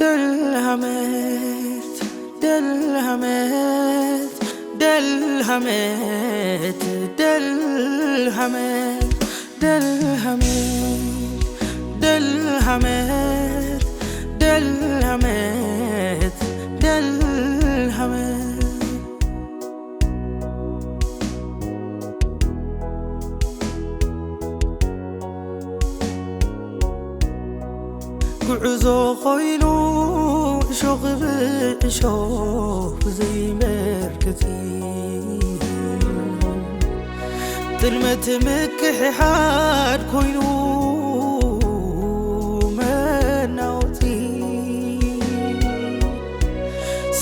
ደልሃመት ደልሃመት ደልሃመት ደልሃመት ደልሃመት ደልሃመት ደልሃመት ደልሃመት ጉዕዞ ኮይኑ እሾኽ ብእሾኽ ዘይመርገጺ ጥልመት ምክሕሓድ ኮይኑ መናወጺ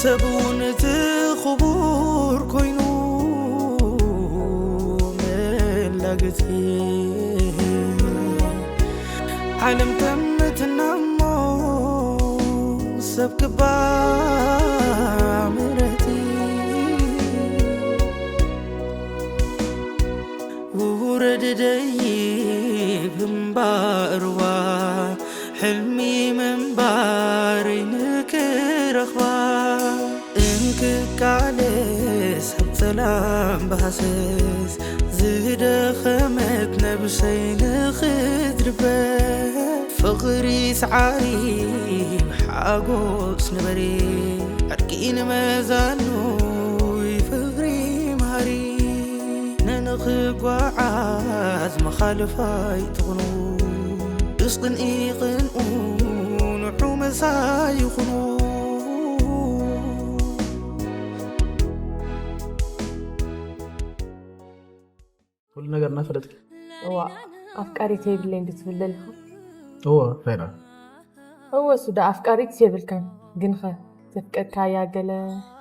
ሰብ እውን እቲ ክቡር ኮይኑ መላገጺ ዓለም ተምትና እሞ ሰብ ክባ ምረጺ ውረድ ደይብ እምባርዋ ሕልሚ ምንባረይ ንክረኽባ እንክቃለስ ኣብ ጸላም ብሃሰስ ዝደኸመት ነብሰይ ንኽትድበ ፍቕሪ ሰዓሪ ሓጎስ ንበሪ ዕርቂ ንመዛኑ ፍቕሪ መሃሪ ንንኽጓዓዝ መኻልፋይ ትኹኑ እስቕን ኢቕንኡ ንዑ መሳይ ይኹኑ ኩሉ ነገር እናፈለጥኪ እዋ ኣፍቃሪት የብለይ እንዲ ትብል ዘለኻ እዎ ፋይዳ እወ እሱ ዳ ኣፍቃሪት የብልካን ግንኸ ዘፍቀድካያ ገለ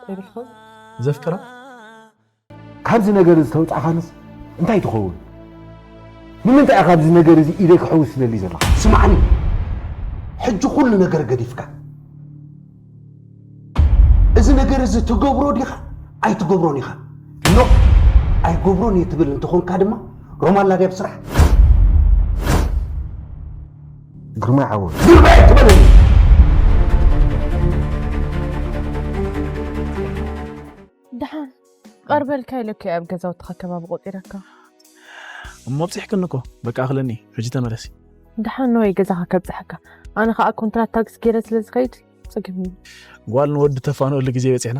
የብልኻን ዘፍቅራ ካብዚ ነገር እዚ ተውፃእኻንስ እንታይ ትኸውን? ንምንታይ ኢኻ ኣብዚ ነገር እዚ ኢደይ ክሕውስ ትደሊ ዘለኻ? ስማዕኒ፣ ሕጂ ኩሉ ነገር ገዲፍካ እዚ ነገር እዚ ትገብሮ ዲኻ ኣይትገብሮን ኢኻ? ኖ፣ ኣይገብሮን እየ ትብል እንተኾንካ ድማ ሮማላ ድያ ብስራሕ? ግርማይ ዓወት፣ ግርማይ ኣይትበለኒ። ደሓን ቀርበልካ ኢለካ ኣብ ገዛውትኻ ከባቢ ቆፂረካ እሞ ኣብፅሕክኒ እኮ በቃ ኣኽለኒ ሕጂ ተመለሲ ደሓን ንወይ ገዛኻ ከብፅሐካ ኣነ ከዓ ኮንትራት ታክሲ ገይረ ስለ ዝኸይድ ፅግም ጓል ንወዲ ተፋንወሉ ግዜ በፂሕና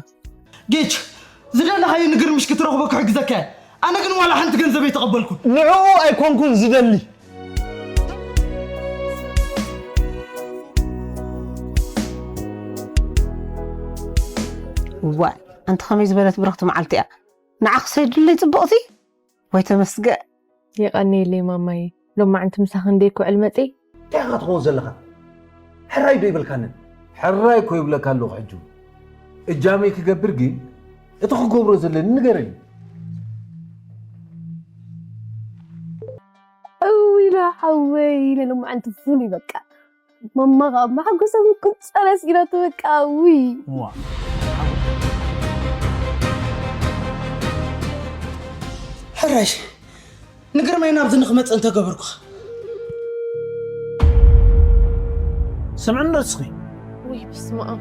ጌች ዝደለኻዮ ንግርምሽ ክትረኽቦ ክሕግዘካ እየ ኣነ ግን ዋላ ሓንቲ ገንዘብ ኣይተቐበልኩን ንዕኡ ኣይኮንኩን ዝደሊ ዋይ ኣንቲ ከመይ ዝበለት ብርኽቲ መዓልቲ እያ ንዓኽስ የድለይ ፅቡቕቲ ወይ ተመስገ የቐንየለይ ማማይ ሎማዕንቲ ምሳኺ እንደይ ክውዕል መፅእ እንታይ ኢኻ ትኸውን ዘለኻ ሕራይ ዶ ይብልካንን ሕራይ እኮ ይብለካ ኣለኹ ሕጂ እጃመይ ክገብር ግን እቲ ክገብሮ ዘለኒ ንገረኒ እው ኢለ ሓወይ ኢለ ሎማዕንቲ ፍሉይ በቃ ማማ ከዓ መሓጎሶም ክፀረስ ኢላቶ በቃ ውይ ሕራይ ንግርማይ ናብዚ ንክመፅእ እንተገበርኩ ስምዕኒ ዶ እስኺ ውይ ብስመኣም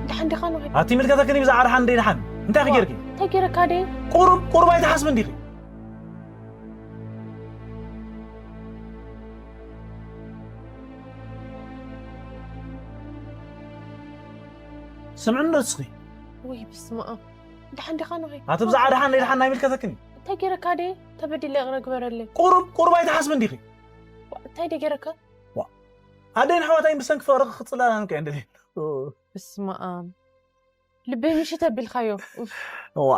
ድሓን ዲኻ ነው ኣቲ ምልከተክኒ ብዛዕባ ድሓን ደይ ድሓን እንታይ ክጌርኪ እንታይ ገይረካ ደይ ቁሩብ ቁሩብ ኣይትሓስቢ እንዲኺ ስምዕኒ ዶ እስኺ ውይ ብስመኣም ድሓን ዲኻ ነው ኣቲ ብዛዕባ ድሓን ደይ ድሓን ናይ ምልከተክኒ እንታይ ገይረካ ደይ ተበዲለ ይቕረ ግበረለይ ቁሩብ ቁሩብ ኣይትሓስቢ እንዲኺ እንታይ ደይ ገይረካ ኣደይን ኣሕዋተይን ብሰንኪ ፍቕርኺ ክፅላላን ከ እንደልየ ብስመኣም ልበይ ምሽት ኣቢልካዮ እዋ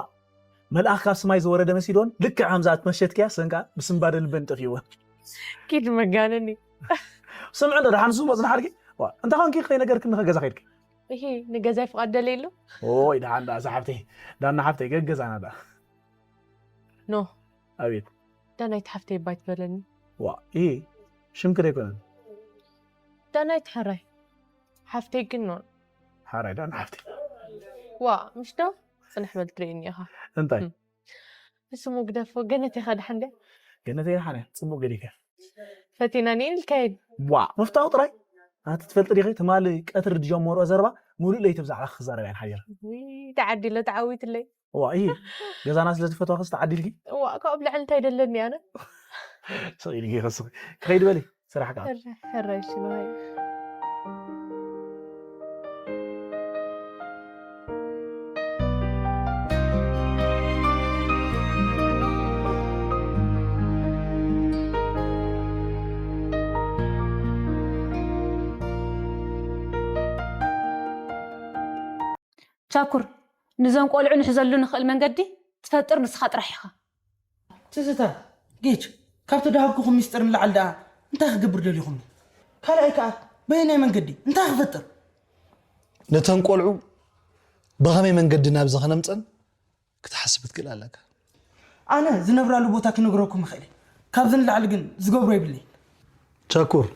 መልኣኽ ካብ ስማይ ዝወረደ መሲልወን ልክዕ ከምዛ ትመሸትክያ ሰንካ ብስንባደ ልበን ጠፊእወን ኪድ መጋነኒ ስምዕ እንዶ ደሓን ስሞ ፅንሓልኪ እንታይ ኾንኪ ከይነገርክኒ ከገዛ ከይድኪ ይሄ ንገዛይ ፍቓድ ደለይሉ ኦይ ደሓን ዳ ሰሓብተይ ዳና ሓብተይ ገገዛና ዳ ኖ ኣቤት ዳናይት ሓፍተይ ባይ ትበለኒ ዋ ይሄ ሽምኪ ዶ ኣይኮነን ዳናይት ሕራይ ሓፍተይ ግን ኖ ሓራይ ዳና ሓፍተይ ዋ ምሽ ዶ ፅንሕ በል ትርእየኒ ኢኻ እንታይ ንስሙ ግደፎ ገነት ኢኻ ድሓን ድያ ገነተይ ደሓን እያ ፅቡቅ ገዲፈ ፈቲና ኒን ልካየድ ዋ ምፍታው ጥራይ ኣቲ ትፈልጢ ዲኺ ትማሊ ቀትሪ ዝጀመርኦ ዘረባ ሙሉእ ለይቲ ብዛዕባ ክዛረብ እየን ሓዲረ። ተዓዲለ ተዓዊትለይ። እዋ እይ ገዛና ስለ ዝፈትዋ ክስ ተዓዲልኪ። እዋ ካብኡ ልዕሊ እንታይ ደለኒ ኣነ? ስቕ ኢልኪ ከስኺ ክኸይድ በሊ ስራሕ ከዓ። ሕራይ ሽማይ። ቻኩር፣ ንዘን ቆልዑ ንሕዘሉ ንኽእል መንገዲ ትፈጥር ንስኻ ጥራሕ ኢኻ። ትዝታ፣ ጌች፣ ካብ ተዳሃብኩኹም ሚስጥር ንላዕሊ ደኣ እንታይ ክገብር ደሊኹም? ካልኣይ ከኣ በየናይ መንገዲ እንታይ ክፈጥር? ነተን ቆልዑ ብኸመይ መንገዲ ናብዚ ከነምፀን ክትሓስብ ክትክእል ኣለካ። ኣነ ዝነብራሉ ቦታ ክነግረኩም እኽእል እየ። ካብዚ ንላዕሊ ግን ዝገብሮ የብለይን። ቻኩር፣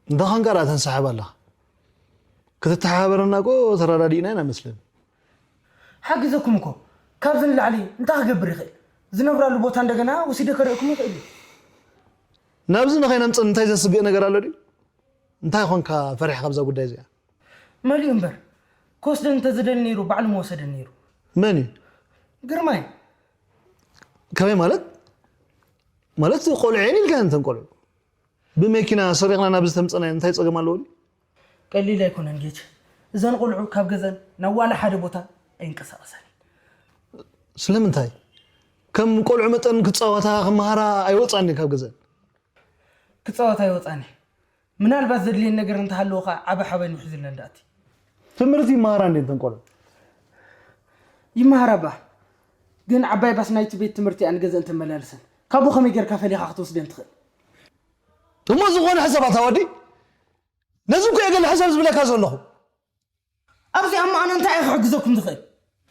እንተ ኸንካ ደኣ ተንሰሓብ ኣለኻ። ክትተሓባበረና እኮ ተረዳዲእና ኢና መስለኒ። ሓጊዘኩም እኮ። ካብዚ ንላዕሊ እንታይ ክገብር ይኽእል? ዝነብራሉ ቦታ እንደገና ወሲደ ከርእየኩም ይኽእል እዩ። ናብዚ ንኸይነምፅን እንታይ ዘስግእ ነገር ኣሎ ድዩ? እንታይ ኾንካ ፈሪሕካ ኣብዛ ጉዳይ እዚኣ? መሊኡ እምበር ክወስደኒ እንተዝደሊ ነይሩ ባዕሉ ምወሰደኒ ነይሩ። መን እዩ? ግርማይ። ከመይ ማለት? ማለት ቆልዑ እየን ኢልካ እንተን ቆልዑ ብመኪና ሰሪቕና ናብዚ ተምፀና እንታይ ፀገም ኣለዎ ድዩ? ቀሊል ኣይኮነን ጌች። እዘን ቆልዑ ካብ ገዘን ናብ ዋላ ሓደ ቦታ ኣይንቀሳቐሳን። ስለምንታይ? ከም ቆልዑ መጠን ክፃወታ ክመሃራ ኣይወፃን ካብ ገዘን። ክፃወታ ኣይወፃን። ምናልባት ዘድልየን ነገር እንተሃለዎ ከዓ ዓበ ሓበን ይሕዝለን ዳእቲ። ትምህርቲ ይመሃራ እንዴ እንተን ቆልዑ? ይመሃራ ባ። ግን ዓባይ ባስ ናይቲ ቤት ትምህርቲ እያ ንገዘን ተመላልሰን። ካብኡ ከመይ ጌርካ ፈሊኻ ክትወስደን ትኽእል? እሞ ዝኾነ ሕሳባት ኣወዲ ነዚ እኮ እየ ገለ ሕሳብ ዝብለካ ዘለኹ። ኣብዚኣ እሞ ኣነ እንታይ እየ ክሕግዘኩም ዝኽእል?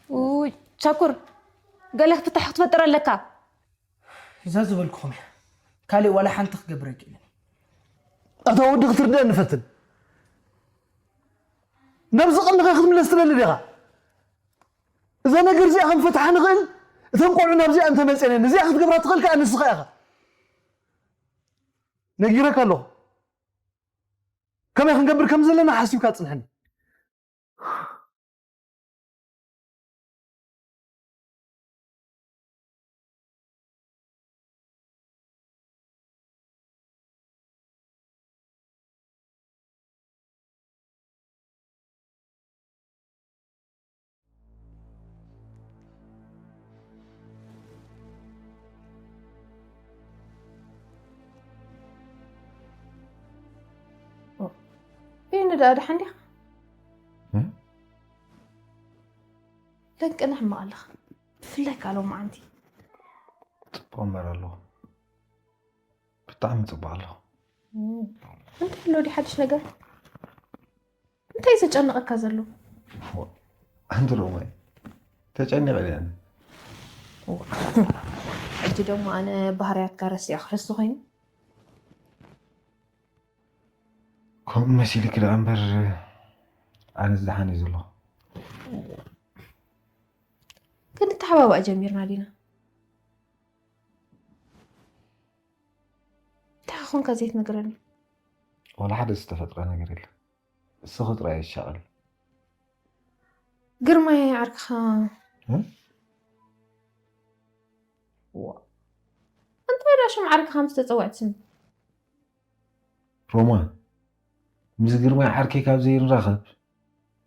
ውይ ቻኩር፣ ገለ ፍታሕ ክትፈጥር ኣለካ። እዛ ዝበልኩኹም እያ። ካልእ ዋላ ሓንቲ ክገብር ኣይክእልን። ኣታ ወዲ ክትርድአኒ ፈትን። ናብዚ ቀልድኻ ክትምለስ ትደሊ ዲኻ? እዛ ነገር እዚኣ ክንፈትሓ ንኽእል። እተን ቆልዑ ናብዚኣ እንተመፅአን እዚኣ ክትገብራ ትኽእል ከኣ ንስኻ ኢኻ። ነጊረካ ኣለኹ። ከመይ ክንገብር ከም ዘለና ሓሲብካ ጽንሐኒ። ይህን ደኣ ደሓን ዲኻ? ለንቅና ሕማቕ ኣለኻ። ብፍላይ ካልኦ መዓንቲ። ጽቡቕ እምበር ኣለኹ። ብጣዕሚ ጽቡቕ ኣለኹ። እንታይ ኣሎ ድዩ ሓድሽ ነገር? እንታይ ዘጨንቐካ ዘሎ? ኣንቲ ሮማይ ተጨኒቐ ድያ? ሕጂ ደሞ ኣነ ባህርያትካ ረሲዐ ክሕሱ ኮይኑ። ከምኡ መሲልክ ደኣ እምበር ኣነ ዝደሓን እየ ዘለኹ። ክንተሓባባእ ጀሚርና ዲና? እንታይ ኾንካ ዘይትነግረኒ? ዋላ ሓደ ዝተፈጥረ ነገር የለን። እስኺ ጥራይ ኣይሻቐል። ግርማይ ዓርክኻ እንታይ ዳ ሽም ዓርክኻ ምስ ተፀውዐት ስም? ሮማ፣ ምስ ግርማይ ዓርከይ ካብ ዘይንራኸብ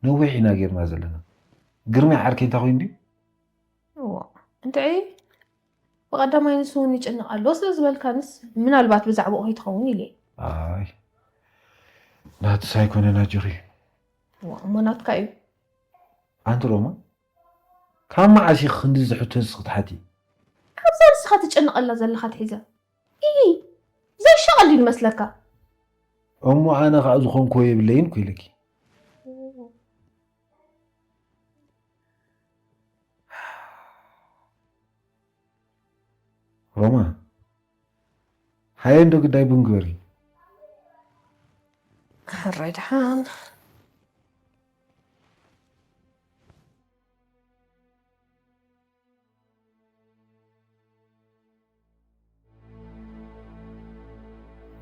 ነዊሕ ኢና ጌርና ዘለና። ግርማይ ዓርከይ እንታይ ኮይኑ ድዩ? እንድዒ ብቐዳማይ ንሱ እውን ይጭነቕ ኣሎ ስለ ዝበልካንስ ምናልባት ብዛዕባኡ ከይትኸውን ኢለ። ኣይ ናትስ ኣይኮነን ኣጆኺ። እሞ ናትካ እዩ። ኣንቲ ሮማ ካብ መዓስ ኢኺ ክንድዚ ሕቶ ንስኺ ትሓቲ? ካብዛ ንስኻ ትጨነቐላ ዘለኻ ትሒዘ ኢሂ ዘይሻቐል ድዩ ንመስለካ? እሞ ኣነ ኸኣ ዝኾንክዎ የብለይን እኮ ኢለኪ። ሮማ ሃየ እንዶ ግዳይ ቡን ግበሪ። ሕራይ ደሓን።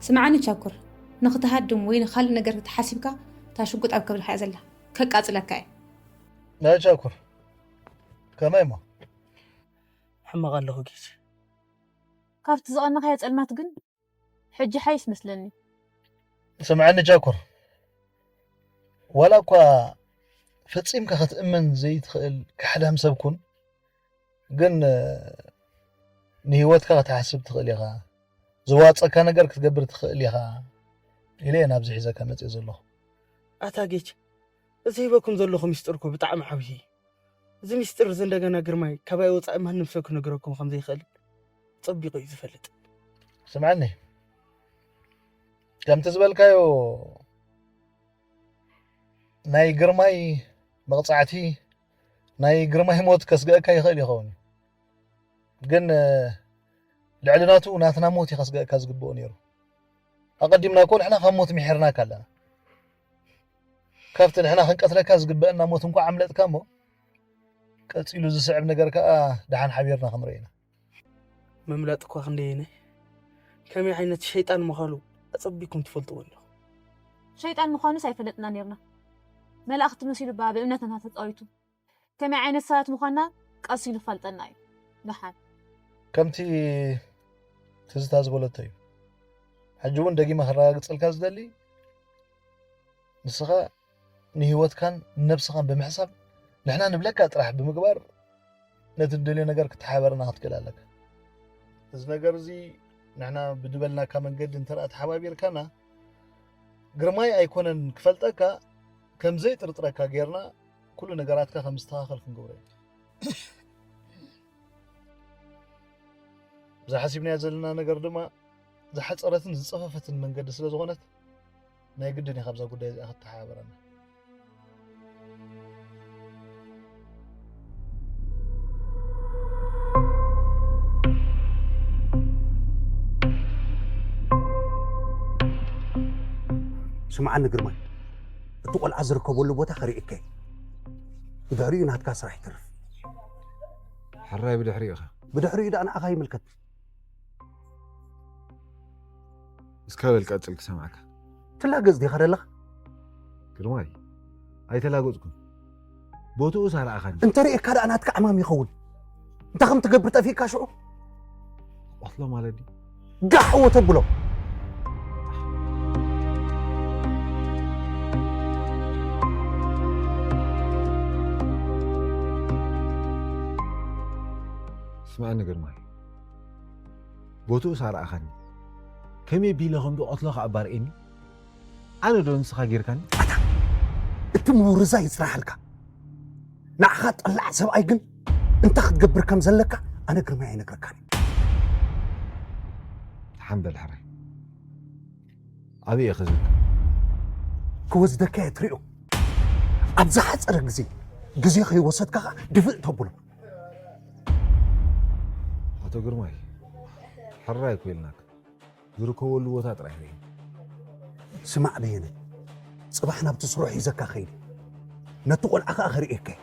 ስምዓኒ ቻኩር፣ ንኽትሃድም ወይ ንኻልእ ነገር ክትሓሲብካ፣ እታ ሽጉጥ ኣብ ከብድኻ እያ ዘላ። ከቃጽለካ እየ። ናይ ቻኩር፣ ከመይ እሞ? ሕማቕ ኣለኹ ጌች። ካብቲ ዝቐነኻዮ ጸልማት ግን፣ ሕጂ ሓይሽ መስለኒ። ስምዓኒ ቻኩር፣ ዋላ እኳ ፈጺምካ ክትእመን ዘይትኽእል ካሕዳም ሰብ ኩን፣ ግን፣ እ፣ ንህይወትካ ክትሓስብ ትኽእል ኢኻ። ዝዋጸካ ነገር ክትገብር ትኽእል ኢኻ ኢለ እየ ናብዚ ሒዘካ መጽእ ዘለኹ። ኣታ ጌች፣ እዚ ሂበኩም ዘለኹ ሚስጥር እኮ ብጣዕሚ ዓብዪ እዩ። እዚ ሚስጥር እዚ እንደገና ግርማይ ካባይ ወጻኢ ማንም ሰብ ክነግረኩም ከም ዘይኽእል ጸቢቑ እዩ ዝፈልጥ። ስምዓኒ፣ ከምቲ ዝበልካዮ ናይ ግርማይ መቕጻዕቲ፣ ናይ ግርማይ ሞት ከስግአካ ይኽእል ይኸውን እዩ። ግን፣ እ፣ ልዕሊ ናቱ ናትና ሞት እዩ ከስግአካ ዝግብኦ ነይሩ። ኣቐዲምና እኮ ንሕና ካብ ሞት ምሒርናካ ኣለና። ካብቲ ንሕና ክንቀትለካ ዝግበአና ሞት እንኳ ኣምለጥካ እሞ፣ ቀጺሉ ዝስዕብ ነገር ከኣ ደሓን ሓቢርና ክንርኢ ኢና። ምምላጥ እኳ ክንደየናይ፣ ከመይ ዓይነት ሸይጣን ምዃኑ ኣጸቢኩም ትፈልጥዎ ኣለኹ። ሸይጣን ምዃኑስ ኣይፈለጥና ነይርና። መላእኽቲ መሲሉ እባ ብእምነትና ተጻዊቱ። ከመይ ዓይነት ሰባት ምዃንና ቀስ ኢሉ ክፈልጠና እዩ። ደሓን። ከምቲ ትዝታ ዝበለቶ እዩ። ሕጂ እውን ደጊመ ከረጋግጸልካ ዝደሊ፣ ንስኻ ንህይወትካን ነብስኻን ብምሕሳብ፣ ንሕና ንብለካ ጥራሕ ብምግባር፣ ነቲ ትደልዮ ነገር ክትሓባበረና ክትክእል ኣለካ። እዚ ነገር እዚ ንሕና ብድበልናካ መንገዲ እንተ ደኣ ተሓባቢርካና፣ ግርማይ ኣይኮነን ክፈልጠካ፣ ከም ዘይጥርጥረካ ጌርና ኩሉ ነገራትካ ከም ዝስተኻኸል ክንገብሮ ኢና። እዛ ሓሲብናያ ዘለና ነገር ድማ ዝሓጸረትን ዝጸፈፈትን መንገዲ ስለ ዝኾነት፣ ናይ ግድን ኢኻ ኣብዛ ጉዳይ እዚኣ ክትተሓባበረና። ስምዓኒ ግርማይ፣ እቲ ቆልዓ ዝርከበሉ ቦታ ከርእየካ እየ። ብድሕሪኡ ናትካ ስራሕ ይተርፍ። ሕራይ ብድሕሪኡ ኢኻ። ብድሕሪኡ ደኣ ንዓኻ ይምልከት። እስካ በል ቀጽል ክሰምዓካ። ትላገጽ ዲኻ ደለኻ? ግርማይ፣ ኣይተላገጽኩን። ቦትኡ ሳርኣኻኒ። እንተ ርእየካ ደኣ ናትካ ዕማም ይኸውን። እንታይ ከም ትገብር ጠፊእካ ሽዑ? ቆስሎ ማለት ድዩ? ጋሕ እዎ ተብሎ። ስምዓኒ ግርማይ፣ ቦትኡ ሳርኣኻኒ። ከመይ ቢለ ከም ዝቐትሎ ከኣ ኣባርኤኒ። ኣነ ዶ ንስኻ ጌርካኒ? ኣታ፣ እቲ ምውርዛይ ይጽናሓልካ። ንዓኻ ጠላዕ ሰብኣይ ግን እንታይ ክትገብር ከም ዘለካ ኣነ ግርማይ ኣይነግረካን እየ። ሓንበል ሕራይ። ኣበይ እየ ክዝካ? ክወስደካ እየ ትሪኦ። ኣብ ዝሓጸረ ግዜ፣ ግዜ ከይወሰድካ ኸኣ ድፍእ ተብሎ። ኣቶ ግርማይ፣ ሕራይ እኮ ኢልናካ። ዝርከበሉ ቦታ ጥራይ ርእ። ስማዕ በየነ፣ ጽባሕ ናብቲ ስሩዕ ሒዘካ ኸይደ። ነቲ ቆልዓ ኸኣ ከርእየካ እየ።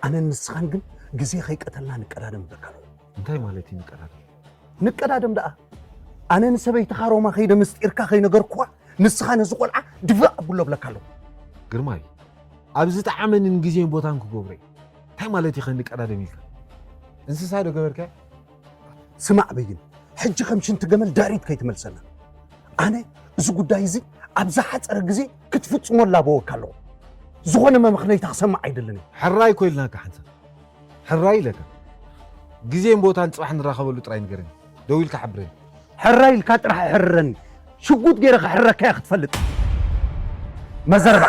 ኣነን ንስኻን ግን ግዜ ኸይቀተልና ንቀዳደም እብለካ ኣለኹ። እንታይ ማለት እዩ ንቀዳደም? ንቀዳደም ደኣ። ኣነ ንሰበይትኻ ሮማ ኸይደ ምስጢርካ ኸይነገርኩዋ፣ ንስኻ ነዚ ቆልዓ ድፍእ ኣብሎ እብለካ ኣለኹ። ግርማይ፣ ኣብ ዝጠዓመንን ግዜን ቦታን ክገብሮ እዩ። እንታይ ማለት እዩ ከ ንቀዳደም ኢልካ? እንስሳ ዶ ገበርካዮ? ስማዕ በይን፣ ሕጂ ከም ሽንቲ ገመል ድሕሪት ከይትመልሰና። ኣነ እዚ ጉዳይ እዚ ኣብ ዝሓጸረ ግዜ ክትፍጽሞ እላበወካ ኣለኹ። ዝኾነ መመኽነይታ ክሰምዕ ኣይደልን እየ። ሕራይ እኮ ኢልናካ ሓንሳብ። ሕራይ ኢለካ። ግዜን ቦታን ጽባሕ ንራኸበሉ ጥራይ ንገረኒ። ደዊልካ ሓብረኒ። ሕራይ ኢልካ ጥራሕ ሕረኒ። ሽጉጥ ገይረ ክሕረካ እየ ክትፈልጥ። መዘርባ።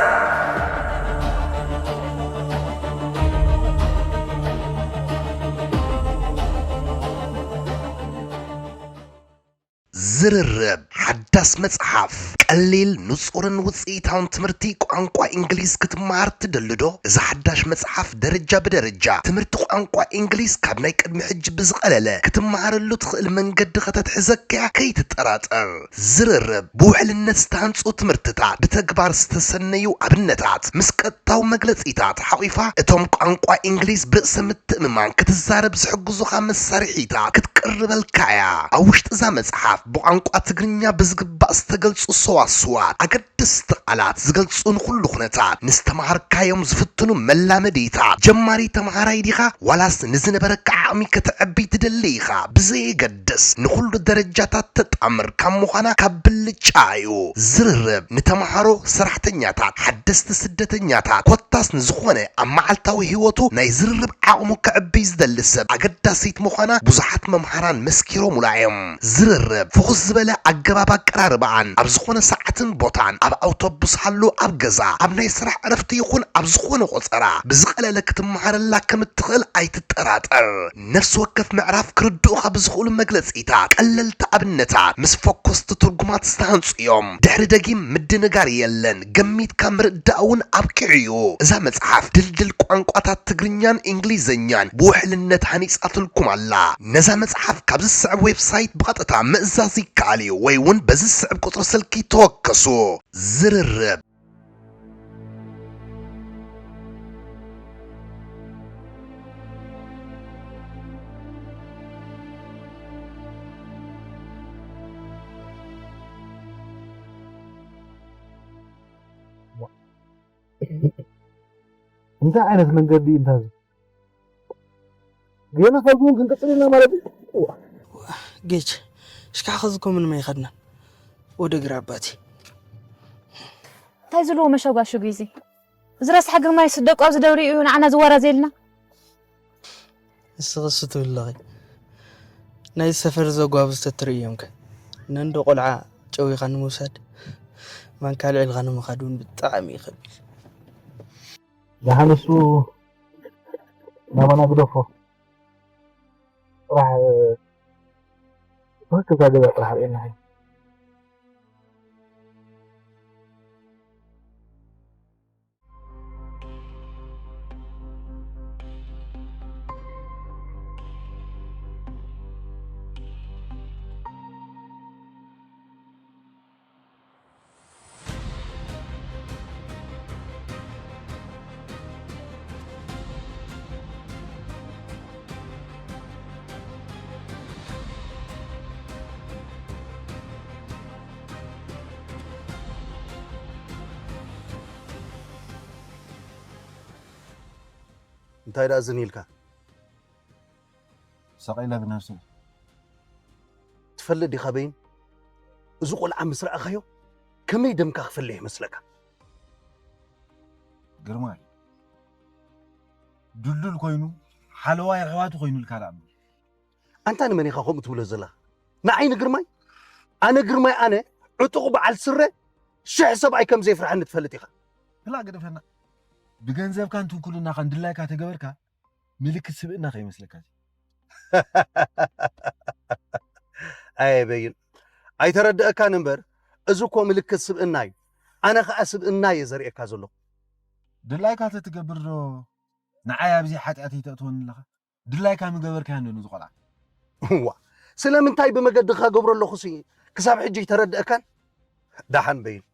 ዝርርብ ሓዳስ መጽሓፍ፣ ቀሊል፣ ንጹርን ውጽኢታውን ትምህርቲ ቋንቋ እንግሊዝ ክትመሃር ትደሊ ዶ? እዛ ሓዳሽ መጽሓፍ ደረጃ ብደረጃ ትምህርቲ ቋንቋ እንግሊዝ ካብ ናይ ቅድሚ ሕጂ ብዝቐለለ ክትመሃረሉ ትኽእል መንገዲ ከተትሕዘካ እያ፣ ከይትጠራጠር። ዝርርብ ብውሕልነት ዝተሃንጹ ትምህርትታት፣ ብተግባር ዝተሰነዩ ኣብነታት፣ ምስ ቀጥታዊ መግለጺታት ሓቑፋ፣ እቶም ቋንቋ እንግሊዝ ብርእሰ ምትእምማን ክትዛረብ ዝሕግዙኻ መሳርሒታት ክትቅርበልካ እያ። ኣብ ውሽጢ እዛ መጽሓፍ ብቋንቋ ትግርኛ ብዝግባእ እባ ዝተገልጹ ሰዋስዋት፣ ኣገደስቲ ቃላት ዝገልጹ ንኹሉ ኩነታት፣ ንዝተምሃርካዮም ዝፍትኑ መላመዲታት፣ ጀማሪ ተምሃራይ ዲኻ ዋላስ ንዝነበረካ ዓቕሚ ከተዕቢ ትደሊ ኢኻ፣ ብዘየገድስ ንኹሉ ደረጃታት ተጣምር ካብ ምዃና ካብ ብልጫ እዩ። ዝርርብ ንተምሃሮ፣ ሰራሕተኛታት፣ ሓደስቲ ስደተኛታት፣ ኮታስ ንዝኾነ ኣብ መዓልታዊ ህይወቱ ናይ ዝርርብ ዓቕሙ ከዕብይ ዝደሊ ሰብ ኣገዳሲት ምዃና ብዙሓት መምሃራን መስኪሮምላ እዮም። ዝርርብ ፍኹስ ዝበለ ኣገባብ ኣቀራርባኣን ኣብ ዝኾነ ሰዓትን ቦታን፣ ኣብ ኣውቶቡስ ሃሉ፣ ኣብ ገዛ፣ ኣብ ናይ ስራሕ ዕረፍቲ ይኹን ኣብ ዝኾነ ቆጸራ ብዝቐለለ ክትመሃረላ ከም እትኽእል ኣይትጠራጠር። ነፍሲ ወከፍ ምዕራፍ ክርድኡኻ ብዝኽእሉ መግለጺታት፣ ቀለልቲ ኣብነታት ምስ ፈኮስቲ ትርጉማት ዝተሃንጹ እዮም። ድሕሪ ደጊም ምድንጋር የለን። ገሚትካ ምርዳእ እውን ኣብቂዑ እዩ። እዛ መጽሓፍ ድልድል ቋንቋታት ትግርኛን እንግሊዝኛን ብውሕልነት ሃኒጻትልኩም ኣላ። ነዛ መጽሓፍ ካብ ዝስዕብ ዌብሳይት ብቐጥታ ምእዛዝ ይከኣል እዩ፣ ወይ እውን በዚ ዝስዕብ ቁጽሪ ስልኪ ተወከሱ። ዝርርብ። እንታይ ዓይነት መንገዲ እዩ እንታዚ? ገና ካብዚ እውን ክንቅፅል ኢና ማለት እዩ። ጌች፣ እስካዕ ኸዚ እኮ ምንም ኣይኸድናን። ወደ ግራ ኣባቴ። እንታይ ዝልዎ መሸጓሽጉ እዩ እዚ? እዚ ረሳሕ ግርማይ ስደቁ ኣብዚ ደብሪ እዩ ንዓና ዝወራ ዘየልና። ንስኺ እሱ ትብሊ ኣለኺ። ናይ ሰፈር ዘጓብዝ ተትርእዮም ከ? ነንዶ ቆልዓ ጨዊኻ ንምውሳድ ማንካ ኣልዒልካ ንምኻድ እውን ብጣዕሚ እዩ ከቢድ። ደሓን እሱ ናባና ግደፎ። ጥራሕ ብክልተ ገዛ ጥራሕ ርእየና። እንታይ ደኣ ዝን ኢልካ? ሰቒለ ብነብሰይ። ትፈልጥ ዲኻ በይን? እዚ ቆልዓ ምስ ረኣኻዮ ከመይ ደምካ ክፈልሕ ይመስለካ? ግርማይ ድልዱል ኮይኑ ሓለዋ የሕዋቱ ኮይኑ ኢልካ ደኣ እምበር። ኣንታ ንመን ኢኻ ከምኡ ትብሎ ዘለኻ? ንዓይ ንግርማይ? ኣነ ግርማይ ኣነ ዕጡቕ በዓል ስረ ሽሕ ሰብኣይ ከም ዘይፍርሓኒ ትፈልጥ ኢኻ። ክላ ግደፈና። ብገንዘብካን ትንኩልናኻን ድላይካ ተገበርካ ምልክት ስብእና ከይመስለካ። ኣየ በይን ኣይተረድአካን እምበር እዚ እኮ ምልክት ስብእና እዩ። ኣነ ኸዓ ስብእና እየ ዘርእየካ ዘለኹ። ድላይካ ተትገብር ዶ ንዓይ ኣብዚ ሓጢኣት ይተእትወኒ ኣለኻ? ድላይካ ምገበርካዮ እንዶ ነዚ ቆልዓ። እዋ ስለምንታይ ብመገድኻ ገብሮ ኣለኹሲ ክሳብ ሕጂ ኣይተረድአካን? ደሓን በይን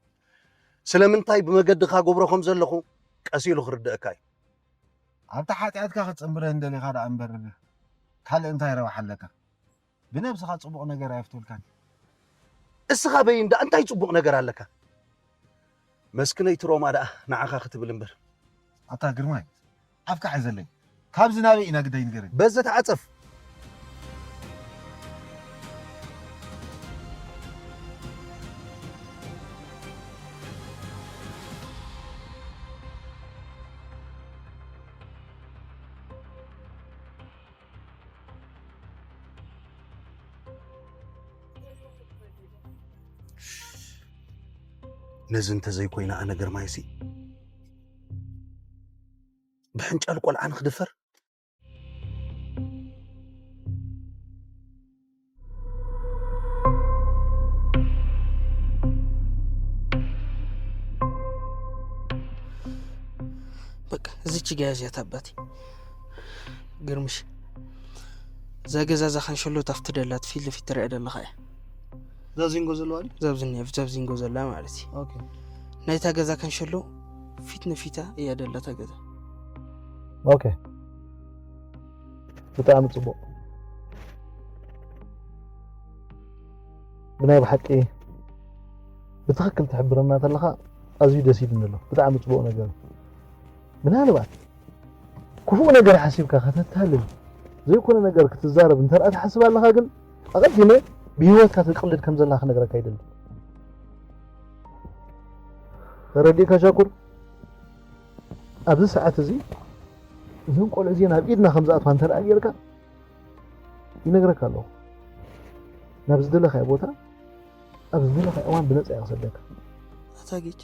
ስለምንታይ ብመገድኻ ገብሮ ከም ዘለኹ ቀስ ኢሉ ክርድአካ እዩ። ኣብታ ሓጢኣትካ ክትጽንብረ እንደሊኻ ደኣ እምበር ካልእ እንታይ ረብሓ ኣለካ? ብነብስኻ ጽቡቕ ነገር ኣየፍትወልካን። እስኻ በይን ደኣ እንታይ ጽቡቕ ነገር ኣለካ? መስክነይቲ ሮማ ደኣ ንዓኻ ክትብል እምበር። ኣታ ግርማይ ኣፍካ ሕዘለይ። ካብዚ ናበይ ኢና ግዳይ ንገረኒ። በዚ ተዓጸፍ። ነዚ እንተዘይኮይነ ኣነ ግርማይሲ ብሕንጫል ቆልዓ ንኽድፈር። በቃ እዚች ጋ ያዝያት ኣባቴ። ግርምሽ እዛ ገዛ እዛ ካንሸሎ ታፍቲ ደላት ፊት ለፊት ትረአ ደለኻ እያ። እዛ ዚንጎ ዘለዋ ድዩ? እዛ ኣብዚ እኒኣ እዛ ዚንጎ ዘላ ማለት እዩ። ኦኬ ናይታ ገዛ ካንሸሎ ፊት ንፊታ እያ ደላ እታ ገዛ። ኦኬ ብጣዕሚ ፅቡቕ። ብናይ ብሓቂ ብትኽክል ትሕብረና ተለኻ ኣዝዩ ደስ ኢሉኒ ኣሎ። ብጣዕሚ ጽቡቕ ነገር። ምናልባት ክፉእ ነገር ሓሲብካ ከተታልል ዘይኮነ ነገር ክትዛረብ እንተ ደኣ ትሓስብ ኣለኻ፣ ግን ኣቐዲመ ብህይወትካ ትቅልድ ከም ዘለኻ ክነግረካ ይደሊ። ተረዲእካ ሻኩር? ኣብዚ ሰዓት እዚ እዞም ቆልዑ እዚኦም ኣብ ኢድና ከም ዝኣትዋ እንተ ደኣ ጌርካ፣ ይነግረካ ኣለኹ። ናብ ዝደለኻዮ ቦታ፣ ኣብ ዝደለኻዮ እዋን ብነጻ እየ ክሰደካ። ኣታ ጌች፣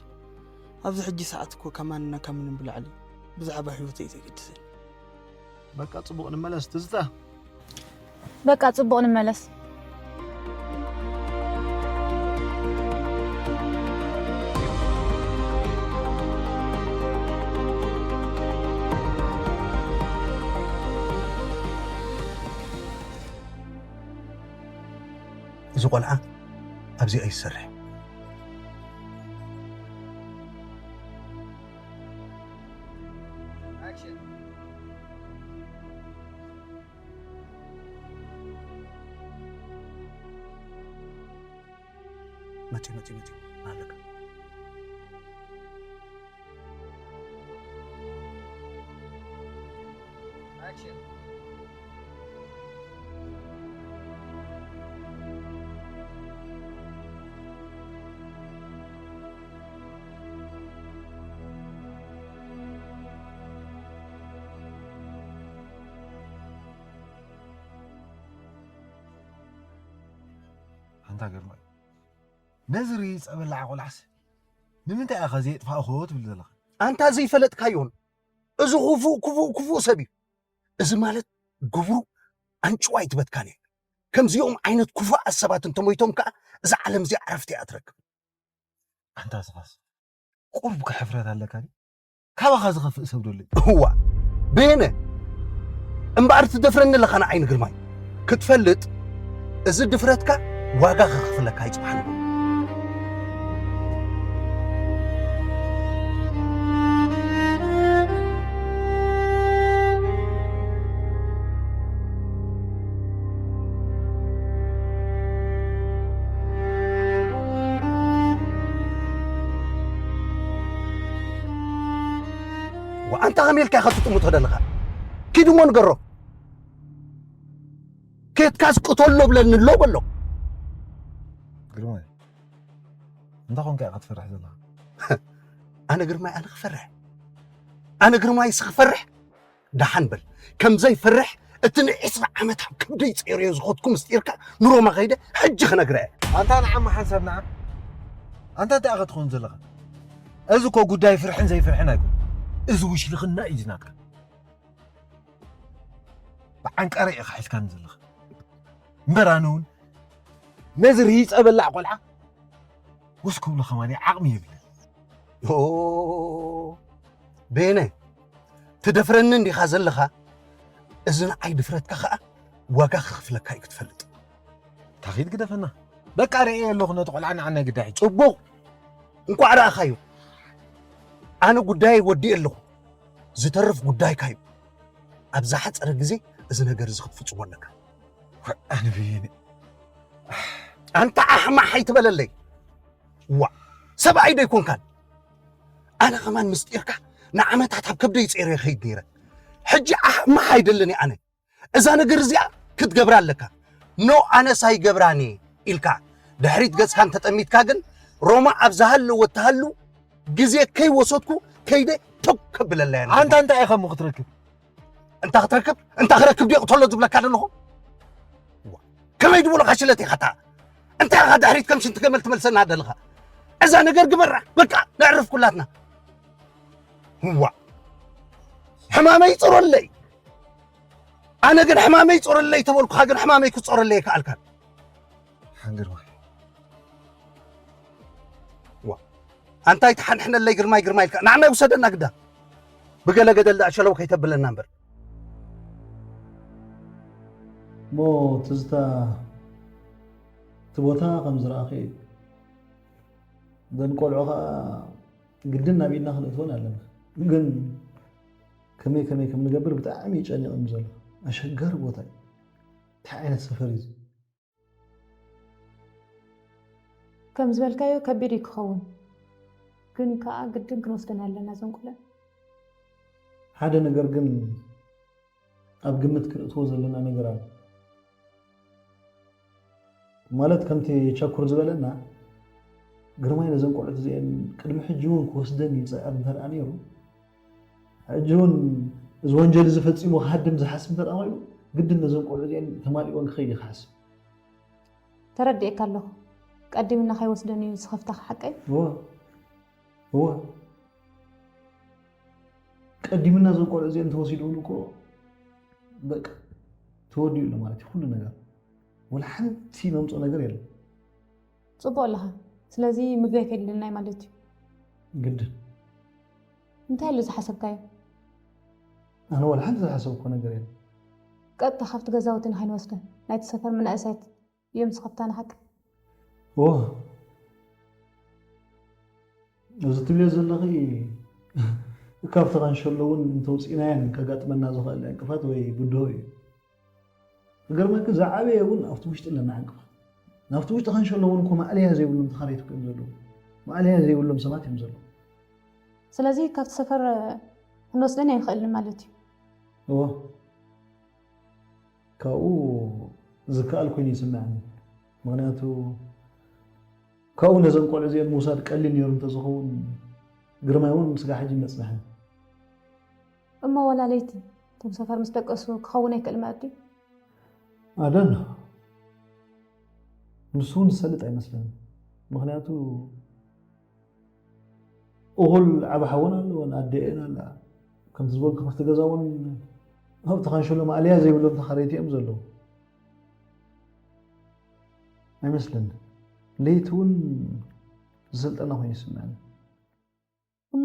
ኣብዚ ሕጂ ሰዓት እኮ ካብ ማንና ካብ ምንም ብላዕሊ ብዛዕባ ህይወተይ እዩ ዘገድሰኒ። በቃ ጽቡቕ፣ ንመለስ ትዝታ። በቃ ጽቡቕ፣ ንመለስ። እዚ ቆልዓ ኣብዚ ኣይሰርሕ። መጺ መጺ መጺ ኣለካ። ኣንታ ግርማይ፣ ነዚ ርኢይ ጸበላዓ ቆልዓስ ንምንታይ ኢኻ ዘየጥፋእኽዎ ትብል ዘለኻ? ኣንታ ዘይፈለጥካዮን እዚ ክፉእ ክፉእ ክፉእ ሰብ እዩ። እዚ ማለት ግብሩ ኣንጭዋ ኣይትበትካን እየ። ከምዚኦም ዓይነት ክፉኣት ሰባት እንተሞይቶም ከኣ እዛ ዓለም እዚኣ ዕረፍቲ እያ ትረክብ። ኣንታ ስኻስ ቁሩብ ከሕፍረት ኣለካ ድዩ? ካባኻ ዝኸፍእ ሰብ ዶ ኣሎ? እዋ ቤነ እምበኣር ትደፍረኒ ኣለኻ ንዓይ ንግርማይ። ክትፈልጥ እዚ ድፍረትካ ዋጋ ከኽፍለካ ይጽባሕ ንግሆ። ኣንታ ከመይ ኢልካ ኢኻ ትጥምቶ ዘለኻ? ኪድ እሞ ንገሮ። ኬድካስ ቅተሎ ብለኒ ኣሎ በሎ። ግርማይ፣ እንታይ ኮንካ ኢኻ ትፈርሕ ዘለኻ? ኣነ ግርማይ ኣነ ክፈርሕ? ኣነ ግርማይስ ክፈርሕ? ደሓን በል። ከም ዘይፈርሕ እቲ ንዒስራ ዓመት ኣብ ከብደይ ጸይረዮ ዝኸድኩ ምስጢርካ ንሮማ ከይደ ሕጂ ክነግራ እየ። ኣንታ ንዓማ ሓንሳብ ንዓ። ኣንታ እንታይ ኢኻ ትኸውን ዘለኻ? እዚ እኮ ጉዳይ ፍርሕን ዘይፍርሕን ኣይኮን። እዚ ውሽልኽና እዩ ዝናትካ። ብዓንቃረ ኢኻ ሒዝካኒ ዘለኻ። እምበር ኣነ እውን ነዚ ርሂጸ በላዕ ቆልዓ ወስ ክብሎ ከማን ዓቕሚ የብለን። ኦ፣ ቤነ፣ ትደፍረኒ እንዲኻ ዘለኻ? እዚ ንዓይ ድፍረትካ ኸኣ ዋጋ ክኽፍለካ እዩ ክትፈልጥ። ታኺድ ግደፈና። በቃ ርእየ ኣለኹ ነቲ ቆልዓ ንዓና ግዳሒ። ጽቡቕ። እንቋዕ ረኣኻዮ። ኣነ ጉዳይ ወዲእ ኣለኹ። ዝተርፍ ጉዳይካ እዩ። ኣብ ዝሓጸረ ግዜ እዚ ነገር እዚ ክትፍጽሞ ኣለካ። ኣነ ብየነ። ኣንታ ኣሕማሕ ኣይትበለለይ። ዋ፣ ሰብኣይ ዶ ኣይኮንካን? ኣነ ከማን ምስጢርካ ንዓመታት ኣብ ከብደይ ጸይረ ይኸይድ ነይረ። ሕጂ ኣሕማሕ ኣይደልን ኣነ። እዛ ነገር እዚኣ ክትገብራ ኣለካ። ኖ፣ ኣነስ ኣይገብራን ኢልካ ድሕሪት ገጽካ እንተጠሚትካ ግን ሮማ ኣብ ዝሃለወ እትሃሉ ግዜ ከይወሰድኩ ከይደ ቶክ ከብለላ እያ። ኣንታ እንታይ ኢኻ እሞ ክትረክብ? እንታ ክትረክብ፣ እንታ ክረክብ ድየ ቅተሎ ዝብለካ ዘለኹ? ዋ፣ ከመይ ድብሉኻ ሽለት ኢኻ እታ? እንታይ ኢኻ ድሕሪት ከም ሽንቲ ገመል ትመልሰና ዘለኻ? እዛ ነገር ግበራ፣ በቃ ነዕርፍ ኩላትና። ዋ፣ ሕማመይ ጽረለይ። ኣነ ግን ሕማመይ ጽረለይ ተበልኩኻ፣ ግን ሕማመይ ክጸረለይ ኣይከኣልካን። ሓንግርማይ። ዋ፣ ኣንታይ ትሓንሕነለይ ግርማይ ግርማይ ኢልካ? ንዓናይ ውሰደና ግዳ። ብገለ ገደል ደኣ ሸለው ከይተብለና እምበር። እሞ ትዝታ እቲ ቦታ ከም ዝረኣኸ እዩ። እዘን ቆልዑ ኸኣ ግድን ናብ ኢድና ክነእትወን ኣለና። ግን ከመይ ከመይ ከም ንገብር ብጣዕሚ እዩ ጨኒቕኒ ዘሎ። ኣሸጋሪ ቦታ እዩ። እንታይ ዓይነት ሰፈር እዩ እዚ? ከም ዝበልካዮ ከቢድ እዩ ክኸውን፣ ግን ከዓ ግድን ክንወስደን ኣለና እዘን ቆልዑ። ሓደ ነገር ግን ኣብ ግምት ክነእትዎ ዘለና ነገር ኣሎ። ማለት ከምቲ ቸኩር ዝበለና ግርማይ ነዘን ቆልዑት እዚአን ቅድሚ ሕጂ እውን ክወስደን ይፅዕር እንተደኣ ነይሩ፣ ሕጂ እውን እዚ ወንጀል እዚ ፈፂሙ ክሃድም ዝሓስብ እንተደኣ ኮይኑ ግድን ነዘን ቆልዑ እዚአን ተማሊእወን ክኸይድ እዩ ክሓስብ። ተረዲኤካ ኣለኹ። ቀዲምና ከይወስደን እዩ ዝኸፍታ ሓቀይ? እወ እወ ቀዲምና እዞም ቆልዑ እዚኦም እንተወሲድውን እኮ በቃ ተወዲኡ ኣሎ ማለት እዩ ኩሉ ነገር። ወላ ሓንቲ መምፅኦ ነገር የለን። ፅቡቅ ኣለኻ። ስለዚ ምግጋይ ከድልና እዩ ማለት እዩ። ግድን። እንታይ ኣሎ ዝሓሰብካዮ? ኣነ ወላ ሓንቲ ዝሓሰብኮ ነገር የለን። ቀጥታ ካብቲ ገዛውቲ ንኸይንወስደን ናይቲ ሰፈር መናእሰያት እዮም ዝኸፍታና ሓቂ? እወ እዚ ትብልዮ ዘለኺ ካብቲ ካንሸሎ እውን እንተውፅእናየን ከጋጥመና ዝኽእል ዕንቅፋት ወይ ብድሆ እዩ። ክገርመኪ ዝዓበየ እውን ኣብቲ ውሽጢ ኣለና ዕንቅፋት። ናብቲ ውሽጢ ካንሸሎ እውን እኮ ማእለያ ዘይብሎም ተኻረይቲ እዮም ዘለዉ። ማእለያ ዘይብሎም ሰባት እዮም ዘለዉ። ስለዚ ካብቲ ሰፈር ክንወስደን ኣይንኽእልን ማለት እዩ። እወ ካብኡ ዝከኣል ኮይኑ ይስምዐኒ። ምክንያቱ ካብኡ ነዘን ቆልዑ እዚአን ምውሳድ ቀሊል ነይሩ እንተዝኸውን ግርማይ እውን ስጋዕ ሕጂ መፅንሐን። እሞ ዋላ ለይቲ እቶም ሰፈር ምስ ደቀሱ ክኸውን ኣይክእል ማለት ድዩ? ኣደን ንሱ እውን ዝሰልጥ ኣይመስለኒ። ምክንያቱ እኹል ዓብ ሓወን ኣለወን ኣደኤን ኣላ። ከምቲ ዝበልኩ ክፍቲ ገዛ እውን ኣብቲ ካንሸሎ ማእለያ ዘይብሎም ተኻረይቲ እዮም ዘለዉ። ኣይመስለኒ ለይቲ እውን ዝሰልጠና ኮይኑ ይስምዐኒ። እሞ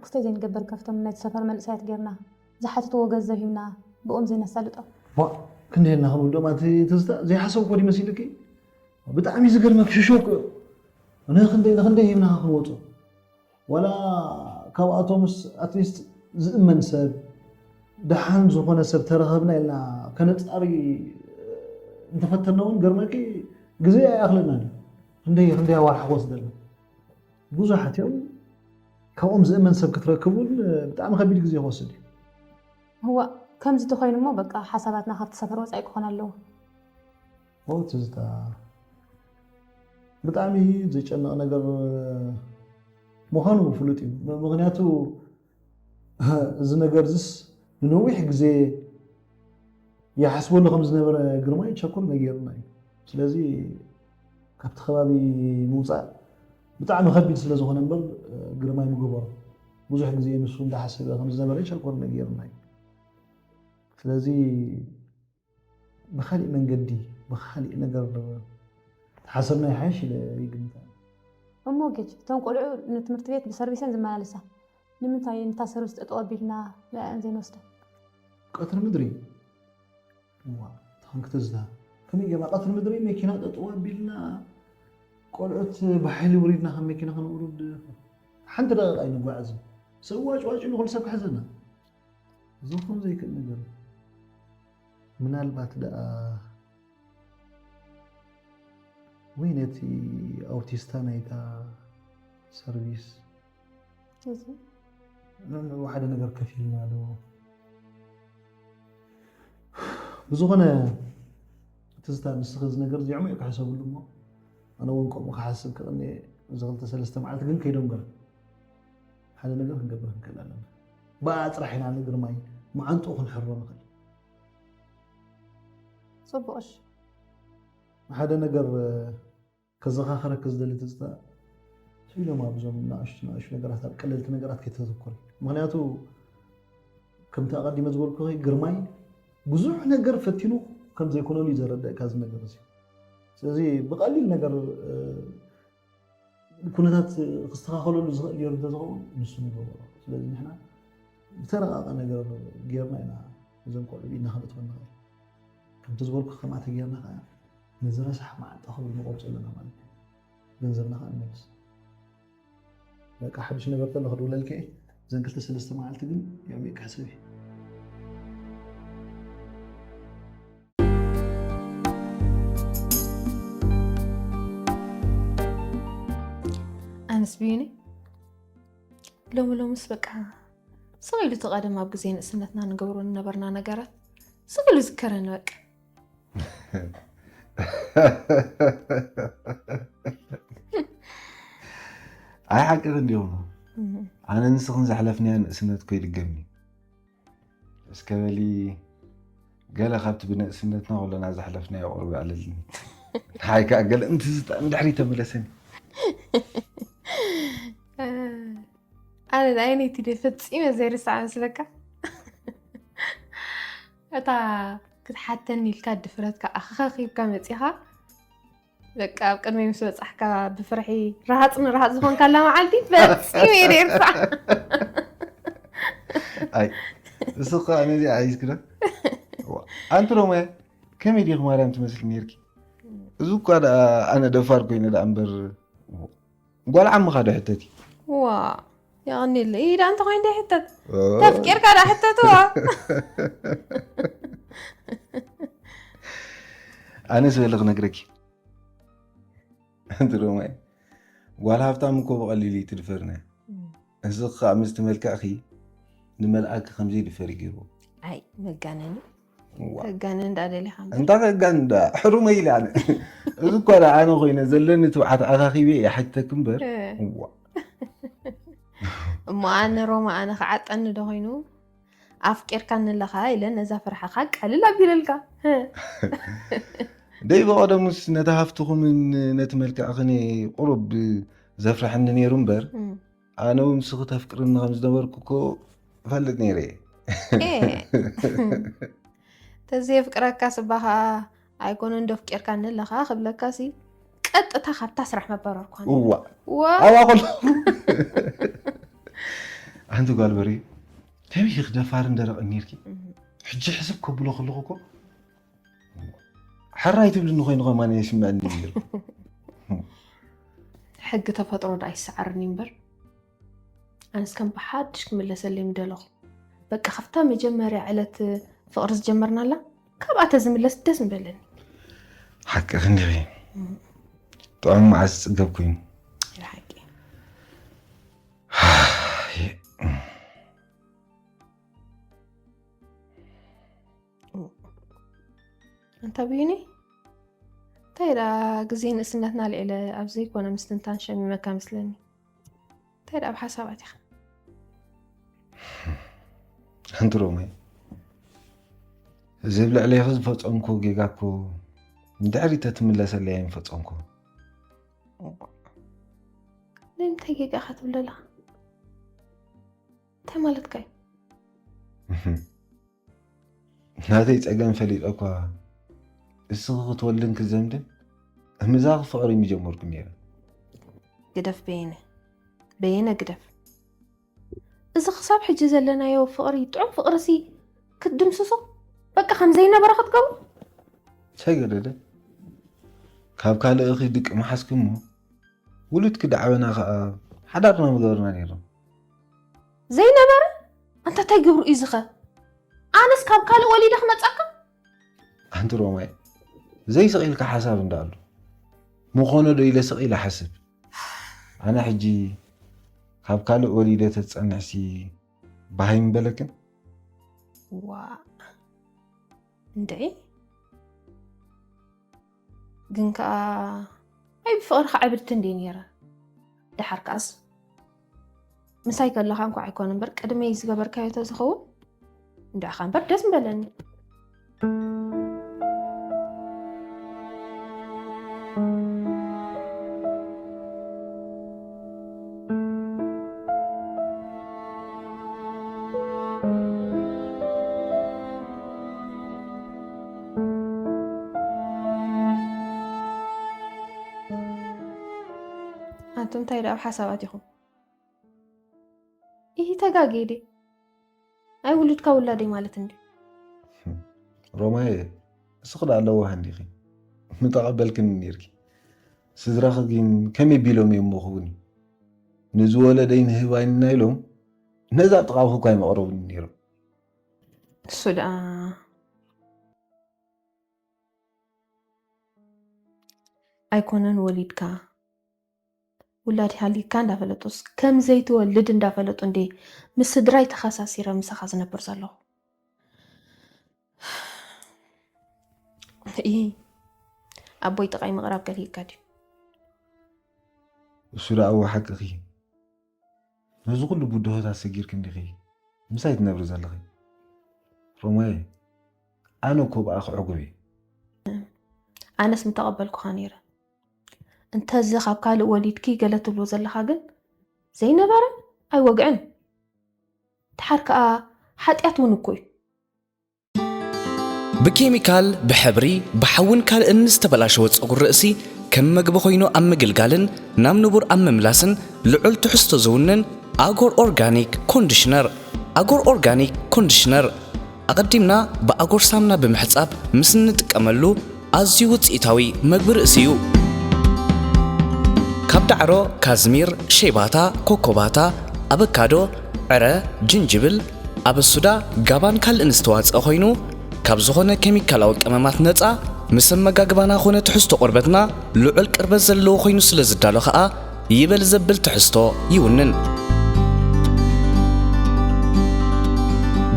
ክፍተ ዘይንገብር ካብቶም ናይቲ ሰፈር መንእሰያት ጌርና ዝሓትትዎ ገንዘብ ሂብና ብኦም ዘይነሳልጦ? ዋ ክንደየና ክንውድኦም ኣቲ ትዝታ ዘይሓሰብኮ ድዩ መሲልኪ? ብጣዕሚ ዝገርመክ ሽሾክ ንክንደይ ንክንደይ ሂብናኻ ክንወፁ ዋላ ካብኣቶምስ ኣትሊስት ዝእመን ሰብ ደሓን ዝኾነ ሰብ ተረኸብና ኢልና ከነፃሪ እንተፈተና እውን ገርመኪ ግዜ ኣይኣኽለናን እዩ። ክንደይ ክንደይ ኣዋርሕ ክወስደልና ብዙሓት እዮም። ካብኦም ዝእመን ሰብ ክትረክብ እውን ብጣዕሚ ከቢድ ግዜ ክወስድ እዩ። እዋ ከምዚ ተኮይኑ እሞ በቃ ሓሳባትና ካብቲ ሰፈር ወፃኢ ክኾን ኣለዎ። ኦ ትዝታ ብጣዕሚ ዘጨንቕ ነገር ምዃኑ ፍሉጥ እዩ። ምክንያቱ እዚ ነገር ዝስ ንነዊሕ ግዜ ይሓስበሉ ከም ዝነበረ ግርማይ ቸኮል ነጊሩና እዩ። ስለዚ ካብቲ ከባቢ ምውፃእ ብጣዕሚ ከቢድ ስለ ዝኾነ እምበር ግርማይ ምገበሮ ብዙሕ ግዜ ንሱ እንዳሓሰበ ከም ዝነበረ ቸኮል ነጊሩና እዩ። ስለዚ ብካሊእ መንገዲ ብካሊእ ነገር ተሓሰብና ይሓይሽ ኢለ ይግምት። እሞ ጌች እቶም ቆልዑ ንትምህርቲ ቤት ብሰርቪሰን ዝመላለሳ ንምንታይ ንታ ሰርቪስ ጠጠው ኣቢልና ንዕን ዘይንወስደን? ቀትሪ ምድሪ እዋ ተኸንክተ ዝዳ ከመይ ገማ ቀትሪ ምድሪ መኪና ጠጠው ኣቢልና ቆልዑት ብሓይሊ ውሪድና ካብ መኪና ክንውርድ ሓንቲ ደቂቃ ኣይንጓዓዝን። ሰብ ዋጭዋጭ ንኩሉ ሰብ ክሕዘና ዝኹን ዘይክእል ነገር ምናልባት ደኣ ወይ ነቲ ኣውቲስታ ናይታ ሰርቪስ ንዕኡ ሓደ ነገር ከፊልና ዶ ብዝኾነ ትዝታ ንስኺ እዚ ነገር እዚ ዕሙቕ ክሕሰብሉ እሞ ኣነ እውን ከምኡ ክሓስብ ክቕኒ እዚ ክልተ ሰለስተ መዓልቲ ግን ከይዶም ገር ሓደ ነገር ክንገብር ክንክእል ኣለና ብኣ ጥራሕ ኢና ንግርማይ መዓንጥኡ ክንሕሮ ንኽእል ፅቡቕሽ ሓደ ነገር ከዘኻኸረክ ዝደሊ ትዝታ ኢሎም ኣብዞም ንኣሽቱ ንኣሽቱ ነገራት ኣብ ቀለልቲ ነገራት ከይተተኮር ምክንያቱ ከምቲ ኣቐዲመ ዝበልኩ ግርማይ ብዙሕ ነገር ፈቲኑ ከም ዘይኮነሉ እዩ ዘረደእካ እዚ ነገር እዚ ስለዚ ብቐሊል ነገር ኩነታት ክስተኻኸለሉ ዝኽእል ገይሩ እንተዝኸውን ንሱ ንገበሮ ስለዚ ንሕና ዝተረቃቀ ነገር ጌርና ኢና እዞም ቆልዑ ኢድና ከነጥፎ ንኽእል ከምቲ ዝበልኩ ከምኣ ተጌርና ከዓ ነዚ ረሳሕ መዓልቲ ክብል ንቆርፆ ኣለና ማለት እዩ ገንዘብና ከዓ ንመልስ በቃ ሓድሽ ነገር ተሎ ክድውለልከ እየ እዘን ክልተ ሰለስተ መዓልቲ ግን የዕሚቅ ክሕሰብ እዩ ኣስቢኒ ሎሚ ሎምስ በቃ ስቕ ኢሉ እቲ ቀደም ኣብ ግዜ ንእስነትና ንገብሮ ዝነበርና ነገራት ስቕ ኢሉ ዝከረኒ በቃ። ኣይ ሓቅኺ እንዲኹም። ኣነ ንስኽን ዘሕለፍናዮ ንእስነት ኮ ይድገምኒ። እስከ በሊ ገለ ካብቲ ብንእስነትና ኩለና ዘሕለፍናዮ ቁርብ ኣዕልልኒ። ሓይ ከዓ ገለ እንትዝታ ንድሕሪ ተመለሰኒ። ኣነ ንኣይነይቲ ደ ፈፂመ ዘይርሳዕ መስለካ? እታ ክትሓተኒ ኢልካ ድፍረትካ ኣኸኺብካ መፂኻ በቃ ኣብ ቅድሚ ምስ በፃሕካ ብፍርሒ ረሃፅ ንረሃፅ ዝኾንካላ መዓልቲ ፈፂመ እየ ደርሳ። ኣይ እሱ ከዓ ነዚ ኣይስክረ። ኣንቲ ሮማያ ከመይ ዲኽ ማርያም ትመስል ነርኪ? እዚ እኳ ደኣ ኣነ ደፋር ኮይነ ደኣ እምበር ጓል ዓምኻ ዶ ሕተት እዩ? ዋ የቐኒለ ኢዳ እንተኮይን ዶ ይሕተት? ተፍቂርካ ዳ ሕተትዋ። ኣነ ዝበለ ክነግረኪ። ኣንቲ ሮማይ ጓል ሃብታም እኮ ብቐሊሉ እዩ ትድፈርና። እዚ ከዓ ምስቲ መልክዕኺ ንመልኣኪ ከምዘይ ድፈር ይገይርዎ። ኣይ መጋነኒ ዋ። ከጋነን ዳ ደሊኻ እምበር። እንታ ከጋን ዳ ሕሩመ ኢለ ኣነ እዚ እኳ ዳ ኣነ ኮይነ ዘለኒ ትብዓት ኣኻኺበ እየ ሓቲተኪ እምበር። እ። ዋ። እሞ ኣነ ሮማ ኣነ ክዓጠኒ ዶ ኮይኑ ኣፍቂርካኒ ኣለኻ ኢለ ነዛ ፍርሓኻ ቀልል ኣቢለልካ። ደይ ብቐደሙስ ነቲ ሃፍትኹምን ነቲ መልክዕኽን ቁሩብ ዘፍርሐኒ ነይሩ እምበር እም። ኣነ እውን ንስኺ ተፍቅርኒ ከም ዝነበርኩ እኮ እፈልጥ ነይረ እየ። ኤ። ተዘየፍቅረካ ስባ ኸዓ ኣይኮነን ዶ ኣፍቂርካኒ ኣለኻ ክብለካ ሲ ቀጥታ ካብታ ስራሕ መባረርኳ። እዋ ዋ ኣብኣ ከሎ ሓንቲ ጓል በሪ ከመይ ኢኺ ደፋርን ደረቕን ነርኪ? ሕጂ ሕስብ ከብሎ ከለኹ እኮ ሕራይ ትብልኒ ኮይኑ ከማን ይስምዐኒ ነይሩ። ሕጊ ተፈጥሮ ዶ ኣይሰዓርን እዩ እምበር ኣነስ ከም ብሓድሽ ክምለሰለይ ምደለኹ። በቃ ካብታ መጀመርያ ዕለት ፍቕሪ ዝጀመርናላ ካብኣ ተዝምለስ ደስ ምበለኒ። ሓቅኺ እንዲኺ። ጥዑም መዓስ ዝፅገብ ኮይኑ። ሓቂ ኣንታ ብዩኒ እንታይ ዳ ግዜ ንእስነትና ልዒለ ኣብ ዘይኮነ ምስትንታን ሸሚመካ መስለኒ። እንታይ ዳ ኣብ ሓሳባት ኢኻ? ሓንቲ ሮማይ እዚ ኣብ ልዕለይኺ ዝፈፀምኩ ጌጋ እኮ ንድሕሪት ተትምለሰለይ ኣይምፈፀምኩ። ንምንታይ ጌጋ ኢኻ ትብል ዘለኻ? እንታይ ማለትካ እዩ? ናተይ ፀገም ፈሊጠ እኳ እስኺ ክትወልድን ክትዘምድን እምዛኺ ፍቕሪ ምጀመርኩ ነይረ። ግደፍ በየነ፣ በየነ ግደፍ። እዚ ክሳብ ሕጂ ዘለናዮ ፍቕሪ ጥዑም ፍቕሪ ሲ ክትድምስሶ በቃ ከም ዘይነበረ ክትገብሮ። ሰገደደ ካብ ካልእ እኺ ድቂ መሓዝኪ እሞ ውሉድ ክዳዕበና ከዓ ሓዳርና ምገበርና ነይሮም። ዘይነበረ ኣንታ እንታይ ግብሩ እዩ ዝኸ ኣነስ ካብ ካልእ ወሊደ ክመጻካ። ኣንቲ ሮማይ ዘይስቕ ኢልካ ሓሳብ እንዳኣሉ ምኾነ ዶ ኢለ ስቕ ኢለ ሓስብ። ኣነ ሕጂ ካብ ካልእ ወሊደ ተትጸንሕሲ ባሃይ ምበለክን። ዋ እንድዒ ግን ከኣ ኣይ ብፍቕሪ ክዓብድቲ እንድየ ነይረ። ደሓር ከኣስ ምሳይ ከለኻ እንኳ ኣይኮነ እምበር ቅድመይ ዝገበርካዮ ተዝኸውን እንድዕኻ እምበር ደስ ምበለኒ። ኣንቱም እንታይ ደኣ ኣብ ሓሳባት ኢኹም? ኢሂ ተጋግየ ድየ? ኣይ ውሉድካ ውላደይ ማለት እንድዩ። ሮማየ እስኺ ደኣ ኣለዋህ እንዲኺ ምተቐበልክኒ ነይርኪ። ስድራኺ ግን ከመይ ቢሎም እዮም መኽቡኒ? ንዝወለደይ ንህባይና ኢሎም ነዛ ጥቓኺ እኳ ኣይመቕረቡኒ ነይሮም። እሱ ደኣ ኣይኮነን ወሊድካ ውላድ ሃልዩካ እንዳፈለጡስ ከም ዘይትወልድ እንዳፈለጡ እንዴ ምስ ስድራይ ተኸሳሲረ ምሳኻ ዝነብር ዘለኹ? እይ፣ ኣቦይ ጥቓይ ምቕራብ ከልሂካ ድዩ? እሱ ደኣ እወ ሓቅኺ። ነዚ ኩሉ ብድሆታት ሰጊርኪ እንዲኺ ምሳይ ትነብሪ ዘለኺ። ሮማየ፣ ኣነ እኮ ብኣ ክዕጉብ እየ። ኣነስ ምተቐበልኩኻ ነይረ። እንተዚ ካብ ካልእ ወሊድኪ ገለ ትብሎ ዘለኻ ግን ዘይነበረ ኣይወግዕን። ድሓር ከኣ ሓጢኣት እውን እኮ እዩ። ብኬሚካል፣ ብሕብሪ፣ ብሓውን ካልእን ዝተበላሸወ ጸጉሪ ርእሲ ከም መግቢ ኮይኑ ኣብ ምግልጋልን ናብ ንቡር ኣብ ምምላስን ልዑል ትሕዝቶ ዝውንን ኣጎር ኦርጋኒክ ኮንዲሽነር። ኣጎር ኦርጋኒክ ኮንዲሽነር ኣቐዲምና ብኣጎር ሳምና ብምሕጻብ ምስ እንጥቀመሉ ኣዝዩ ውጽኢታዊ መግቢ ርእሲ እዩ። ካብ ዳዕሮ፣ ካዝሚር፣ ሸይባታ፣ ኮኮባታ፣ ኣበካዶ፣ ዕረ፣ ጅንጅብል፣ ኣበሱዳ፣ ጋባን ካልእን ዝተዋጽአ ኮይኑ ካብ ዝኾነ ኬሚካላዊ ቀመማት ነጻ፣ ምስ ኣመጋግባና ኾነ ትሕዝቶ ቆርበትና ልዑል ቅርበት ዘለዎ ኮይኑ ስለ ዝዳሎ ኸኣ ይበል ዘብል ትሕዝቶ ይውንን።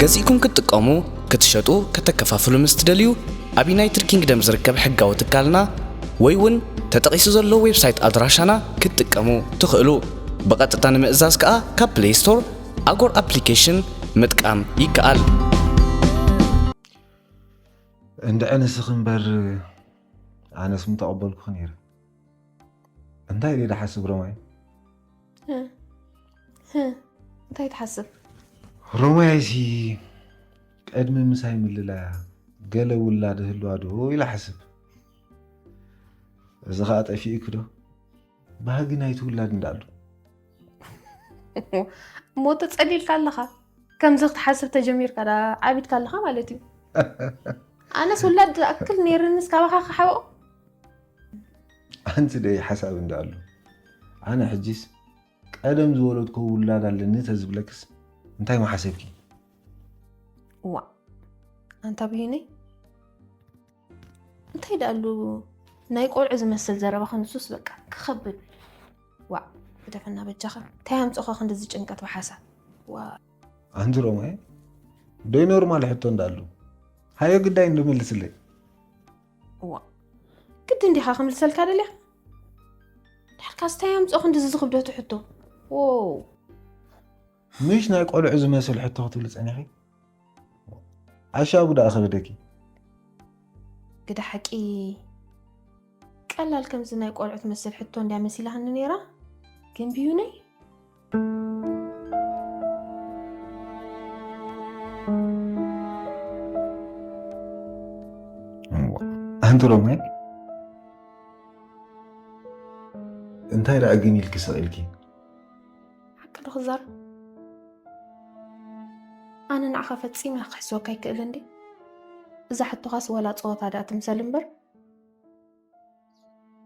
ገዚእኩም ክትጥቀሙ፣ ክትሸጡ፣ ከተከፋፍሉ ምስ ትደልዩ ኣብ ዩናይትድ ኪንግደም ዝርከብ ሕጋዊ ትካልና ወይ እውን ተጠቒሱ ዘሎ ዌብሳይት ኣድራሻና ክትጥቀሙ ትኽእሉ። ብቐጥታ ንምእዛዝ ከኣ ካብ ፕሌይ ስቶር ኣጎር ኣፕሊኬሽን ምጥቃም ይከኣል። እንድዒ ንስኺ እምበር ኣነስ ምተቐበልኩኺ ነይረ። እንታይ ድየ ዝሓስብ ሮማይ? ህ፣ ህ፣ እንታይ ትሓስብ? ሮማይሲ ቅድሚ ምሳይ ምልላያ ገለ ውላድ ህልዋ ዶ ኢለ ሓስብ። እዚ ኸኣ ጠፊእኪ ዶ? ባህጊ ናይቲ ውላድ እንዳኣሉ። እሞ ተጸሊልካ ኣለኻ። ከምዚ ክትሓስብ ተጀሚርካ ዳ ዓቢድካ ኣለኻ ማለት እዩ። ኣነስ ውላድ ዝኣክል ነይርንስ ካባኻ ክሓብኦ? ኣንቲ ደይ ሓሳብ እንዳኣሉ። ኣነ ሕጂስ ቀደም ዝወለድኮ ውላድ ኣለኒ ተዝብለክስ እንታይ ምሓሰብኪ? ዋ፣ ኣንታ ብዩነይ እንታይ ደኣሉ ናይ ቆልዑ ዝመስል ዘረባ ክንሱስ በቃ ክኸብድ። ዋ፣ ግደፈና በጃኻ። እንታይ ኣምጽእኻ ክንድዚ ጭንቀት ብሓሳብ? ዋ። ኣንቲ ሮማይ ደይ ኖርማል ሕቶ እንዳኣሉ። ሃዮ ግዳይ እንድምልስለይ። ዋ፣ ግድን ዲኻ ክምልሰልካ ደሊኻ? ድሓርካስ እንታይ ኣምጽኦ ክንድዚ ዝኽብደቱ ሕቶ? ዎው። ምሽ ናይ ቆልዑ ዝመስል ሕቶ ክትብሊ ጸኒኺ? ኣሻቡ ደኣ ከብደኪ። ግዳ ሓቂ ቀላል ከምዚ ናይ ቆልዑ ትመስል ሕቶ እንድያ መሲላህኒ ነይራ። ግን ብዩነይ ኣንቲ ሮማይ እንታይ ደኣ ግን ኢልኪ ስቕ ኢልኪ? ሓቂ ዶ ክዛረብ? ኣነ ንዓኻ ፈጺመ ክሕስወካ ኣይክእልን ድየ? እዛ ሕቶኻስ ዋላ ጸወታ ደኣ ትምሰል እምበር፣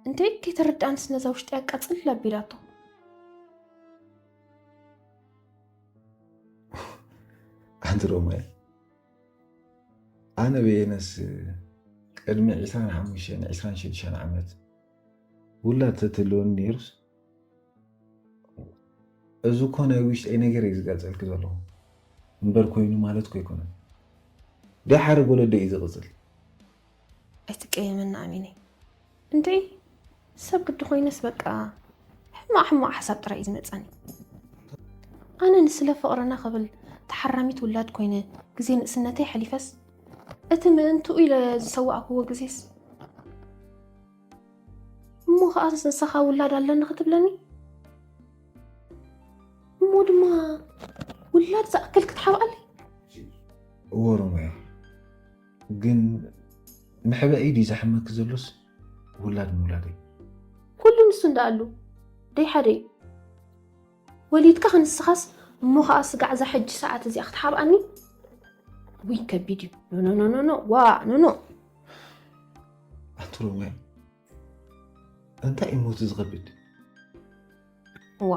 እንተ ከይተረድኣንስ ነዛ ውሽጢ ኣቃጽል ኣቢላቶ። ኣንቲ ሮማይ ኣነ በየነስ ቅድሚ ዕስራን ሓሙሽተን ዕስራን ሽዱሽተን ዓመት ውላድ ተትህልወኒ ነይሩስ፣ እዚ እኮ ናይ ውሽጠይ ነገር እዩ ዝገልጸልኪ ዘለኹ እምበር ኮይኑ ማለት እኮ ኣይኮነን። ደይ ሓረግ ወለዶ እዩ ዝቕጽል። ኣይትቀየመና ኣሚነይ። እንድዒ ሰብ ግዲ ኮይነስ በቃ ሕማቕ ሕማቕ ሓሳብ ጥራይ እዩ ዝመጻኒ። ኣነ ንስለ ፍቕርና ክብል ተሓራሚት ውላድ ኮይነ ግዜ ንእስነተይ ሓሊፈስ እቲ ምእንትኡ ኢለ ዝሰዋእክዎ ግዜስ እሞ ከኣ ንስኻ ውላድ ኣለኒ ክትብለኒ እሞ ድማ ውላድ ዝኣክል ክትሓብኣለይ? እወ ሮማይ፣ ግን ንሕበ ኢድ እዩ ዘሕመኪ ዘሎስ ውላድ ምውላደይ? ኩሉ ንሱ እንዳኣሉ ደይ ሓደ እዩ። ወሊድካ ክንስኻስ እሞ ከኣ ስጋዕ እዛ ሕጂ ሰዓት እዚኣ ክትሓብኣኒ? ውይ ከቢድ እዩ። ኖ ኖ ኖ ኖ ዋ ኖ ኖ። ኣንቲ ሮማይ እንታይ እዩ ሞት ዝኸብድ? ዋ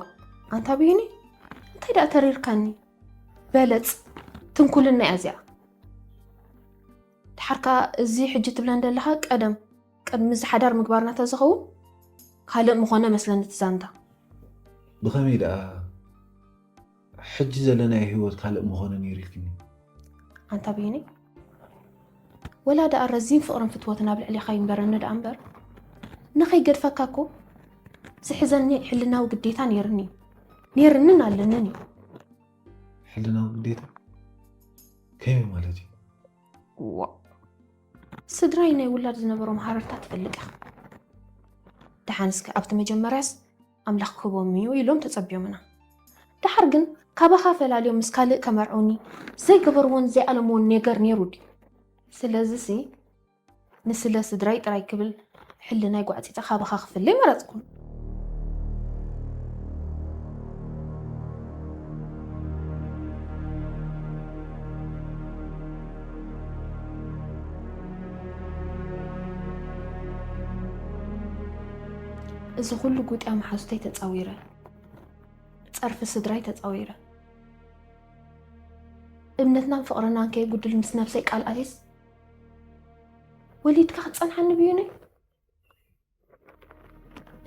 ኣንታ ብዩኒ እንታይ ደኣ ተሪርካኒ? በለጽ ትንኩልና እያ እዚኣ። ድሓርካ እዚ ሕጂ ትብለን ዘለኻ ቀደም ቅድሚ እዚ ሓዳር ምግባርና ተዝኸውን ካልእ ምኾነ መስለኒ እቲ ዛንታ። ብኸመይ ደኣ ሕጂ ዘለናዮ ህይወት ካልእ ምኾነ ነይሩ ኢልክኒ? ኣንታ ብይነይ፣ ወላ ደኣ ረዚን ፍቕርን ፍትወትን ኣብ ልዕሌኻ ይንበረኒ ደኣ እምበር፣ ንኸይገድፈካ እኮ ዝሕዘኒ ሕልናዊ ግዴታ ነይርኒ እዩ። ነይርንን ኣለንን እዩ። ሕልናዊ ግዴታ ከመይ ማለት እዩ? ዋ፣ ስድራይ ናይ ውላድ ዝነበሮም ሃረርታ ትፈልጥ ኢኻ። ደሓን እስከ ኣብቲ መጀመርያስ ኣምላኽ ክህቦም እዩ ኢሎም ተጸብዮምና። ደሓር ግን ካባኻ ፈላልዮም ምስ ካልእ ከመርዑኒ ዘይገበርዎን ዘይኣለምዎን ነገር ነይሩ ድዩ? ስለዚሲ ንስለ ስድራይ ጥራይ ክብል ሕልናይ ጓዕጺጸ ካባኻ ክፍለይ መረጽኩ። እዚ ኩሉ ጉጥያ መሓዙተይ ተጻዊረ፣ ጸርፊ ስድራይ ተጻዊረ፣ እምነትናን ፍቕርናን ከየጉድል ምስ ነብሰይ ቃል ኣትየስ ወሊድካ ክትጸንሓኒ ብዩነይ?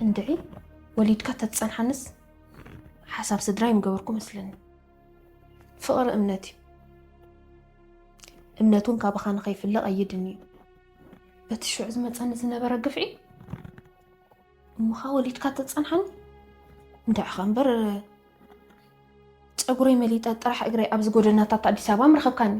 እንድዒ ወሊድካ ተትጸንሓንስ ሓሳብ ስድራይ ምገበርኩ መስለኒ። ፍቕሪ እምነት እዩ። እምነት እውን ካባኻ ንኸይፍለ ቀይድኒ እዩ። በቲ ሽዑ ዝመጸኒ ዝነበረ ግፍዒ እሞኻ ወሊድካ ተትጸንሓኒ እንድዕኻ እምበር ጸጉረይ መሊጠ ጥራሕ እግረይ ኣብዚ ጎደናታት ኣዲስ ኣበባ ምረኸብካኒ።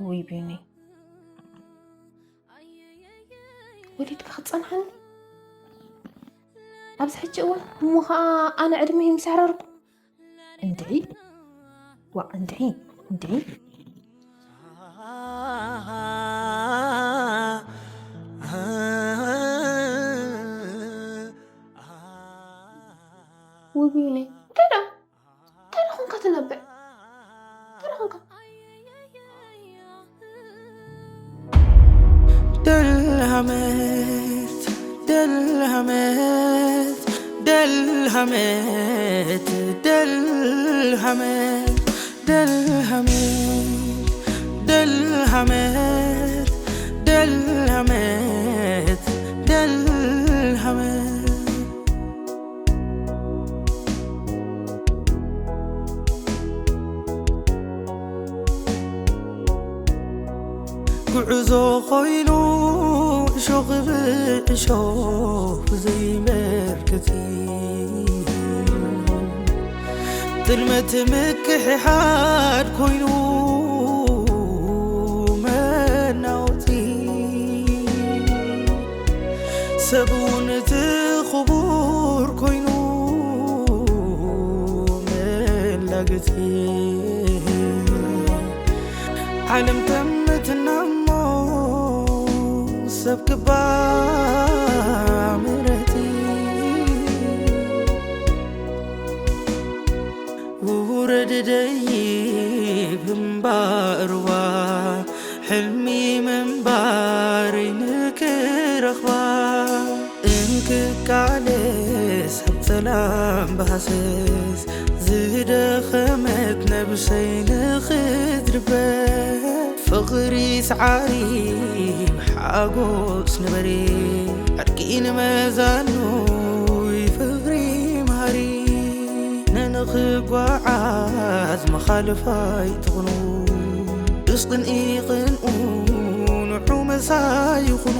ውይ ቢኒ፣ ወሊድካ ክትጸንሓኒ ኣብዚ ሕጂ እዋን እሞ ኸኣ ኣነ ዕድመይ ምስ ኣሕረርኩ። እንድዒ፣ ዋእ፣ እንድዒ፣ እንድዒ። ውብዩነይ፣ እንታይ ደኣ? እንታይ ደኣ ኾንካ ትነብዕ? እንታይ ደኣ ኾንካ? ደልሃመት፣ ደልሃመት፣ ደልሃመት፣ ደልሃመት፣ ደልሃመት፣ ደልሃመት፣ ደልሃመት፣ ደልሃመት። ጉዕዞ ኾይኑ እሾኽ ብእሾኽ ዘይመርገጺ፣ ጥልመት ምክሕሓድ ኮይኑ መናወጺ፣ ሰብ እውን እቲ ክቡር ኮይኑ መላገጺ። ዓለም ተመትና እሞ ሰብ ክባ ምረጺ። ውረድ ደይብ እምባርዋ ሕልሚ ምንባረይ ንክረኽባ። እንክቃለስ ኣብ ጸላም ብሃሰስ ዝደኸመት ነብሰይ ንኽትድበ። ፍቕሪ ሰዓሪ ሓጎስ ንበሪ ዕርቂ ንመዛኑይ ፍቕሪ መሃሪ። ነንኽጓዓዝ መኻልፋይ ትኹኑ፣ ርስቕን ኢቕንኡ ንዑ መሳይ ይኹኑ።